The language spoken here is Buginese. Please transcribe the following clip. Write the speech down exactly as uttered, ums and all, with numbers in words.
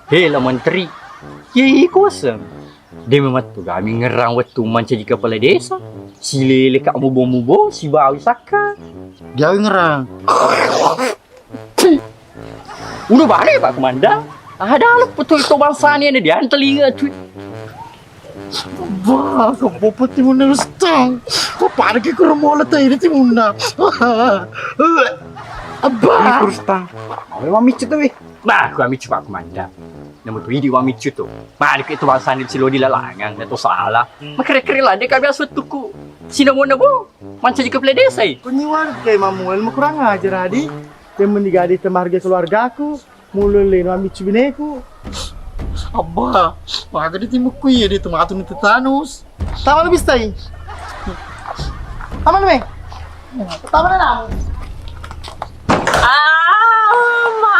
Hela menteri, ye iko waseng. De memettu kami ngerang wettu mancaji kepala desa. Silele kak mubo-mubo, sibawi sakka. Diawi ngerang. Udah balik Pak Komandan. Ada lo betul itu bangsanya ini dia telinga tu. Bah, kebopet timunna Rustang. Kok pada ki kuro mola tadi timunna. Abah. Terus tang. Memang micet tuh. Bah, gua micet Pak Komandan. Nemu tu idi wa micet tuh. Mari itu bangsanya si Lodi lalangan atau salah. Makere-kere lah dia kami asut tuku. Sinamona bo. Mancaji kepala desa i. Kunyi warga Mamuel mau kurang ajar adi. Yang mendigadi temarga keluargaku. Mulle leno amicci bineku. Abba, maga di timukku iya di tematu ni tetanus. Tama lebih stai. Tama lebih. Tama lebih. Ama.